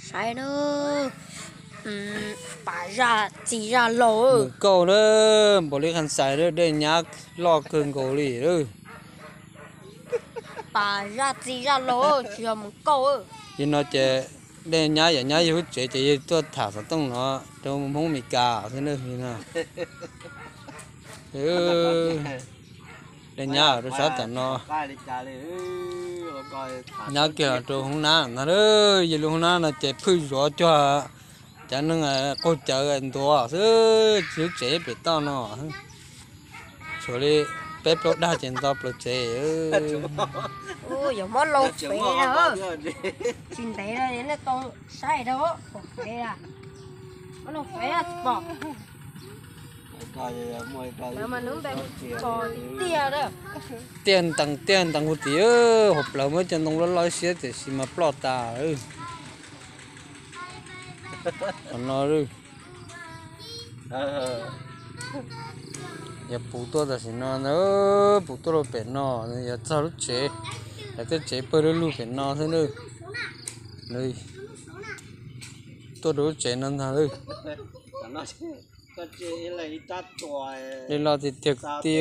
Saib na, pas zaj txi zaj laug. Mus kauj na, npaum li qhov xais dej nyab loj kawg nkaus li. Pas zaj txi zaj laug tsis yog mus kauj. Yog no ces dej nyab yam nyab yog lub tsev ces yog tuaj tham xov tooj no rau Hmoob Mes Kas xwb na. Dej nyab rau sab tom no, nyab kiag los rau hoob nab no. Yog lub hoob nab no ces phwj zuav cuag cov neeg qaug cawv ntuav xwb, tsis lub tsev pem toj no. Tshuav li peb plaub dag ces nto plaws tsev. Yuav muab loo fev, tsis ntev nej tau saib rau fev, muab loo fev tsis pom. Tiaj ntees tiaj ntees huv tid, hauv plawv muaj cov ntoo loj loj siab tiam sis mas ploj tas. Qhov no yog puv tuaj tam sim no ntag, puv tuaj rau pem no, yog txog lub tsev, yog tej tsev pawg lug lug pem no xwb na. Tuaj rau lub tsev no ntag. Dej loj tiag tiag kwv tij.